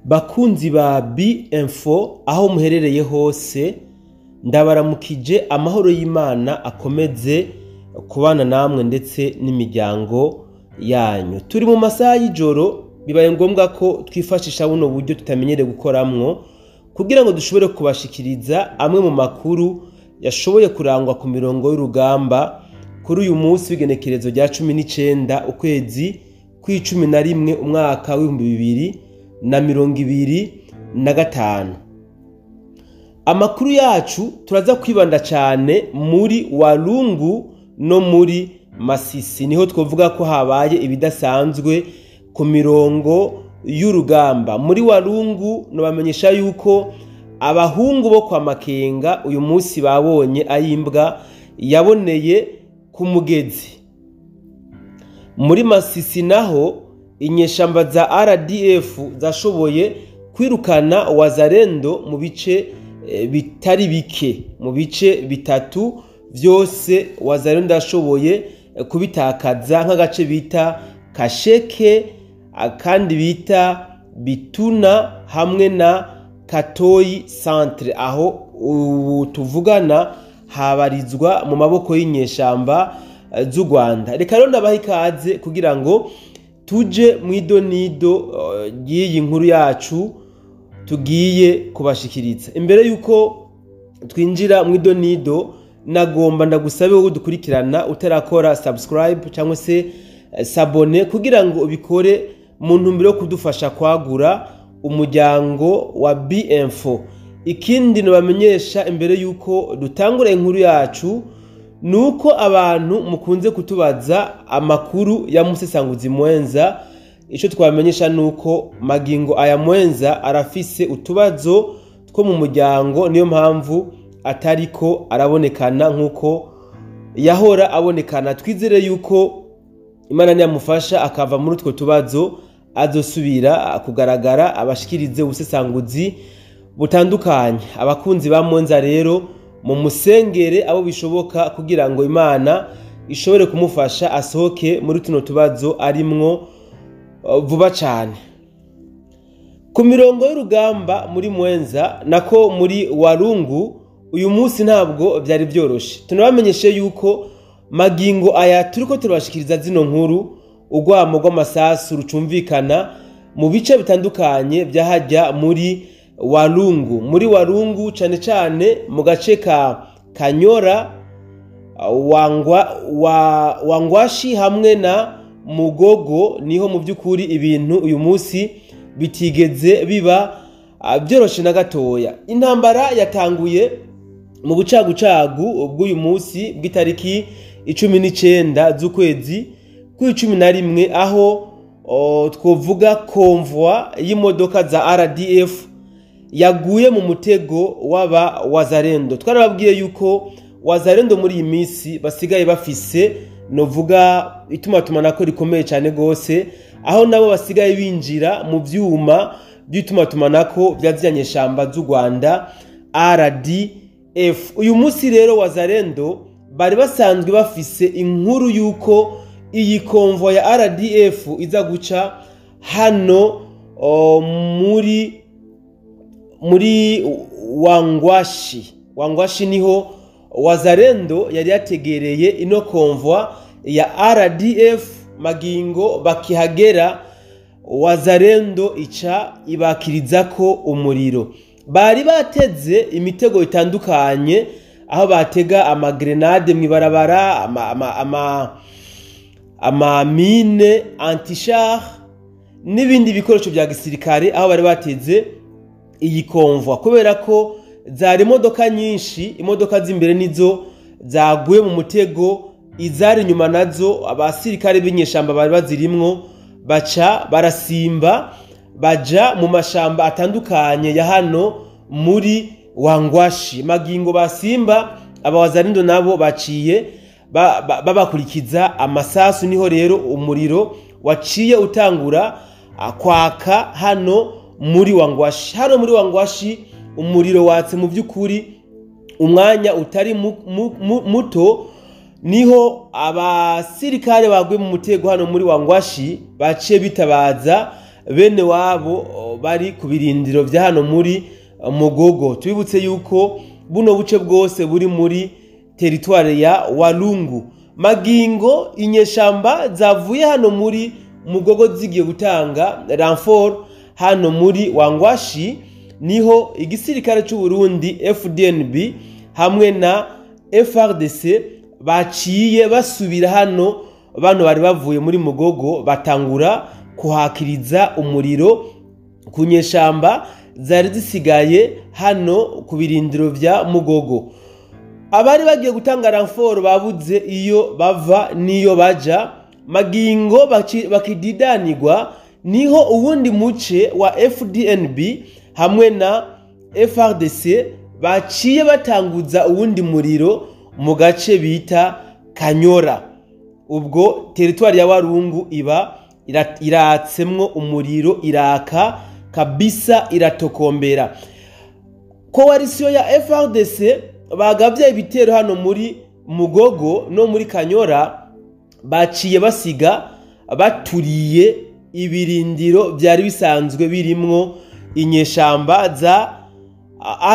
Bakunzi ba B-Info, aho muherereye hose, ndabaramukije. Amahoro y'Imana akomeze kubana namwe ndetse n'imiryango yanyu. Turi mu masaha y'ijoro, bibaye ngombwa ko twifashisha buno buryo tutamenyereye gukoramwo kugira ngo dushobore kubashikiriza amwe mu makuru yashoboye kurangwa ku mirongo y'urugamba kuri uyu munsi w'igenekerezo rya 19 ukwezi kw'icumi na rimwe, umwaka w'2025. Amakuru yacu turaza kwibanda cyane muri Walungu no muri Masisi, niho twavuga ko habaye ibidasanzwe ku mirongo y'urugamba. Muri Walungu nobamenyesha yuko abahungu bo kwa Makenga uyu munsi babonye ayimbwa yaboneye ku mugezi. Muri Masisi naho inyeshamba za RDF zashoboye kwirukana Wazalendo mu bice bitari bike. Mu bice bitatu vyose Wazalendo yashoboye kubitakaza, nk'agace bita Kasheke, akandi bita Bituna hamwe na Katoyi Centre. Aho ubu tuvugana habarizwa mu maboko y'inyeshamba z'u Rwanda. Reka rero ndabaha ikaze kugira ngo tuje mu idonido ry'iyi nkuru yacu tugiye kubashikiriza. Imbere yuko twinjira mu idonido, nagomba ndagusabe wowe dukurikirana utarakora subscribe cyangwa se s'abonner kugira ngo ubikore mu ntumbero yo kudufasha kwagura umuryango wa B-Info. Ikindi nabamenyesha imbere yuko dutangura inkuru yacu nuko abantu mukunze kutubaza amakuru ya Musesanguzi Mwenza. Ico twamenyesha nuko magingo aya Mwenza arafise utubazo two mu muryango, niyo mpamvu atariko arabonekana nkuko yahora abonekana. Twizere yuko Imana niyamufasha akava muri utwo tubazo azosubira kugaragara, abashikirize ubusesanguzi butandukanye. Abakunzi ba Mwenza rero mu musengere abo bishoboka kugira ngo Imana ishobore kumufasha asohoke muri tuno tubazo arimwo vuba cane. Ku mirongo y'urugamba muri Mwenza, nako muri Walungu, uyu munsi ntabwo byari byoroshe. Tunabamenyeshe yuko magingo aya turiko turabashikiriza zino nkuru, urwamo rw'amasasu rucumvikana mu bice bitandukanye byahajya muri Walungu. Muri Walungu cane cane mu gace ka Kanyora, Wangwashi hamwe na Mugogo, niho mu by'ukuri ibintu uyu munsi bitigeze biba byoroshe na gatoya. Intambara yatanguye mu bucagucagu bw'uyu munsi bw'itariki 19 z'ukwezi kw'icumi na rimwe, aho twovuga convoi y'imodoka za RDF yaguye mu mutego w'aba Wazalendo. Twarababwiye yuko Wazalendo muri iyi minsi basigaye bafise, novuga, itumatumanako rikomeye cyane gose, aho nabo basigaye binjira mu vyuma by'itumatumanako bya ziriya nyeshamba z'u Rwanda RDF. Uyu munsi rero Wazalendo bari basanzwe bafise inkuru yuko iyi convoi ya RDF iza guca hano muri Wangwashi. Wangwashi niho Wazalendo yari yategereye ino convoi ya RDF. Magingo bakihagera, Wazalendo ica ibakirizako umuriro. Bari bateze imitego itandukanye, aho batega amagrenade mw'ibarabara, ama mine antichar n'ibindi bikoresho bya gisirikare, aho bari bateze iyi convoi. Kubera ko zari imodoka nyinshi, imodoka z'imbere nizo zaguye mu mutego, izari inyuma nazo abasirikare b'inyeshamba bari bazirimwo baca barasimba baja mu mashamba atandukanye ya hano muri Wangwashi. Magingo basimba, abawazarindo nabo baciye babakurikiza amasasu. Niho rero umuriro waciye utangura kwaka hano muri Wangwashi. Hano muri Wangwashi umuriro watse mu by'ukuri umwanya utari muto. Niho abasirikare baguye mu mutego hano muri Wangwashi baciye bitabaza bene wabo bari ku birindiro vya hano muri Mugogo. Tubibutse yuko buno buce bwose buri muri teritware ya Walungu. Magingo inyeshamba zavuye hano muri Mugogo zigiye gutanga renfort hano muri Wangwashi, niho igisirikare c'u Burundi FDNB hamwe na FRDC baciye basubira hano. Bano bari bavuye muri Mugogo batangura kuhakiriza umuriro ku nyeshamba zari zisigaye hano ku birindiro vya Mugogo. Abari bagiye gutanga renfort babuze iyo bava niyo baja. Magingo bakididanirwa, niho uwundi muce wa FDNB hamwe na FRDC baciye batanguza uwundi muriro mu gace bita Kanyora. Ubwo teritwari ya Warungu iba iratsemwo umuriro, iraka kabisa, iratokombera. Koalisiyo ya FRDC bagavye ibitero hano muri Mugogo no muri Kanyora, baciye basiga baturiye ibirindiro byari bisanzwe birimwo inyeshamba za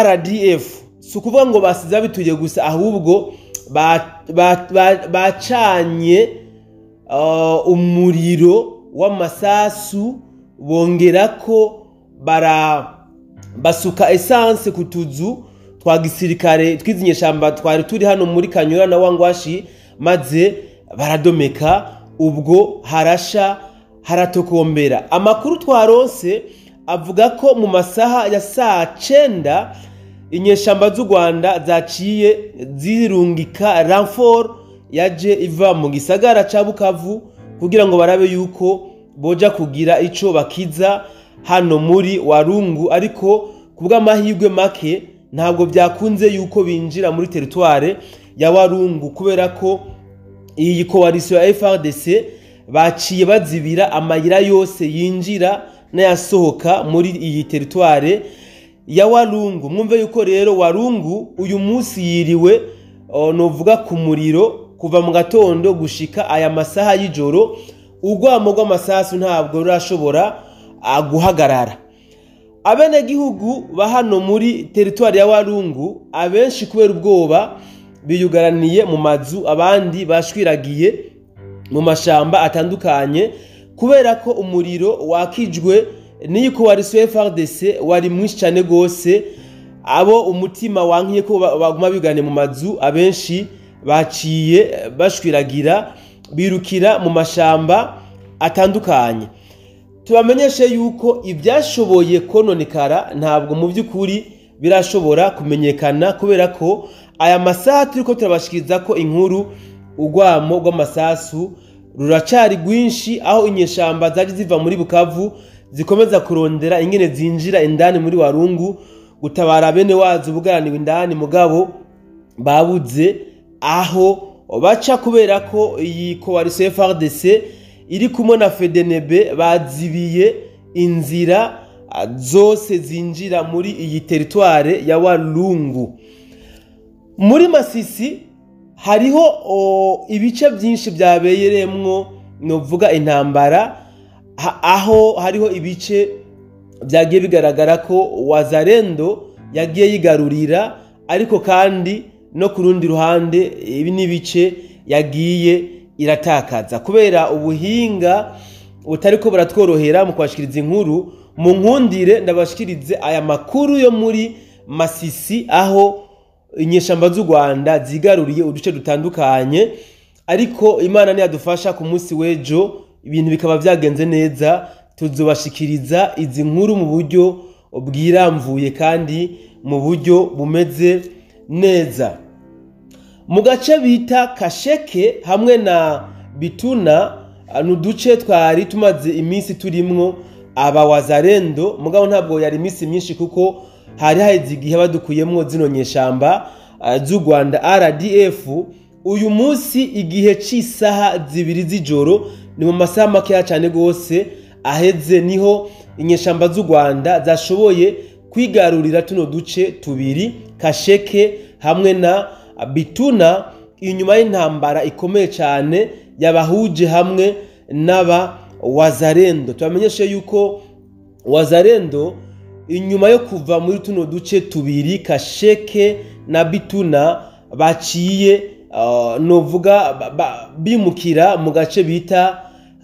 RDF. Si ukuvuga ngo basize bituriye gusa, ahubwo bacanye umuriro w'amasasu, bongerako basuka essence ku tuzu twa gisirikare twizi nyeshamba twari turi hano muri Kanyura na Wangwashi, maze baradomeka. Ubwo harasha haratokombera. Amakuru twaronse avuga ko mu masaha ya saa 9 inyeshamba z'u Rwanda zaciye zirungika renfort yaje iva mu gisagara ca Bukavu kugira ngo barabe yuko boja kugira ico bakiza hano muri Warungu, ariko kubw'amahirwe make ntabwo byakunze yuko binjira muri teritware ya Warungu, kubera ko iyi koalisiyo ya FRDC baciye bazibira amayira yose yinjira n'ayasohoka muri iyi teritware ya Warungu. Mwumve yuko rero Warungu uyu munsi yiriwe novuga ku muriro kuva mu gatondo gushika aya masaha y'ijoro. Urwamo rw'amasasu ntabwo rurashobora guhagarara. Abenegihugu ba hano muri teritwari ya Warungu abenshi kubera ubwoba biyugaraniye mu mazu, abandi bashwiragiye mu mashamba atandukanye, kubera ko umuriro wakijwe n'iyi koalisiyo FRDC wari mwinshi cyane gose. Abo umutima wankiye ko baguma bigane mu mazu, abenshi baciye bashwiragira birukira mu mashamba atandukanye. Tubamenyeshe yuko ibyashoboye kononekara ntabwo mu by'ukuri birashobora kumenyekana, kubera ko aya masaha turiko turabashikiriza ko inkuru, urwamo rw'amasasu ruracari rwinshi, aho inyeshamba zaje ziva muri Bukavu zikomeza kurondera ingene zinjira indani muri Warungu gutabara bene wazo bugaraniwe indani, mugabo babuze aho baca, kubera ko iyi koalisiyo FRDC iri kumwe na FDNB bazibiye inzira zose zinjira muri iyi teritware ya Walungu. Muri Masisi hariho ibice byinshi byabereyemwo novuga intambara, aho hariho ibice byagiye bigaragara ko Wazalendo yagiye yigarurira, ariko kandi no ku rundi ruhande ibi n'ibice yagiye iratakaza kubera ubuhinga butariko buratworohera mu kwashikiriza inkuru. Mu nkundire ndabashikirize aya makuru yo muri Masisi, aho inyeshamba z'u Rwanda zigaruriye uduce dutandukanye, ariko Imana niyadufasha ku munsi w'ejo ibintu bikaba byagenze neza, tuzobashikiriza izi nkuru mu buryo bwiramvuye kandi mu buryo bumeze neza. Mu gace bita Kasheke hamwe na Bituna n'uduce twari tumaze iminsi turimwo aba Wazalendo, mugabo ntabwo yari iminsi myinshi kuko hari haheze igihe badukuyemwo zino nyeshamba z'u Rwanda RDF. Uyu munsi igihe c'isaha 2 z'ijoro, ni mu masaha makeya cyane gose aheze, niho inyeshamba z'u Rwanda zashoboye kwigarurira tuno duce tubiri, Kasheke hamwe na Bituna, inyuma y'intambara ikomeye cyane yabahuje hamwe n'aba Wazalendo. Tubamenyeshe yuko Wazalendo inyuma yo kuva muri tuno duce tubiri, Kasheke na Bituna, baciye novuga bimukira mu gace bita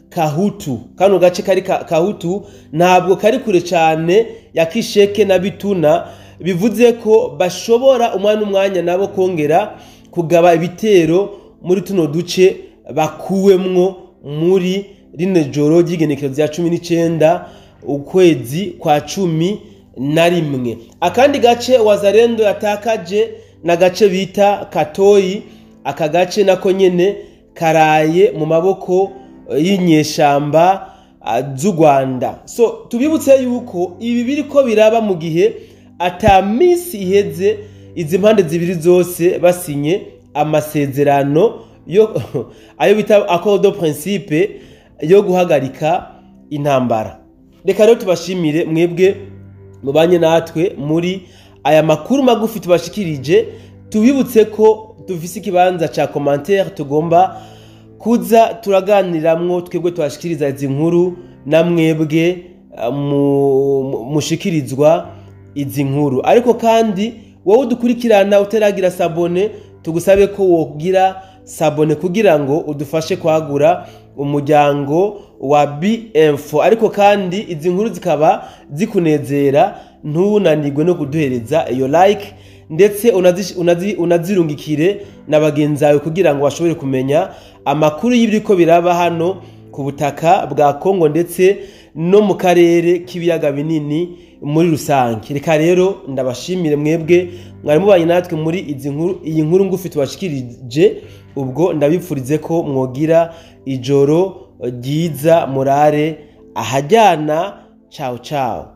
Kahutu. Kano gace kari Kahutu ntabwo kari kure cyane ya Kisheke na Bituna, bivuze ko bashobora umwanya n'umwanya nabo kongera kugaba ibitero muri tuno duce bakuwemwo muri rino joro ry'igenekerezo rya 19 ukwezi kwa 11. Akandi gace Wazalendo yatakaje na gace bita Katoyi. Aka gace nako nyene karaye mu maboko y'inyeshamba z'u Rwanda. So tubibutse yuko ibi biriko biraba mu gihe ata minsi iheze izi mpande zibiri zose basinye amasezerano yo ayo bita accord de principe yo guhagarika intambara. Reka rero tubashimire mwebwe mubanye natwe muri aya makuru magufi tubashikirije. Tubibutse ko dufise ikibanza ca commentaire tugomba kuza turaganiramwo, twebwe tubashikiriza izi nkuru na mwebwe mushikirizwa izi nkuru. Ariko kandi wowe udukurikirana utaragira s'abonner, tugusabe ko wogira s'abonner kugira ngo udufashe kwagura umuryango wa B-Info. Ariko kandi izi nkuru zikaba zikunezera, ntunanirwe no kuduhereza iyo like, ndetse unazirungikire na bagenzi bawe kugira ngo bashobore kumenya amakuru y'ibiriko biraba hano ku butaka bwa Kongo ndetse no mu karere k'ibiyaga binini muri rusange. Reka rero ndabashimire mwebwe mwari mubanye natwe muri izi nkuru, iyi nkuru ngufi tubashikirije. Ubwo ndabipfurize ko mwogira ijoro ryiza, murare ahajyana. Ciao ciao.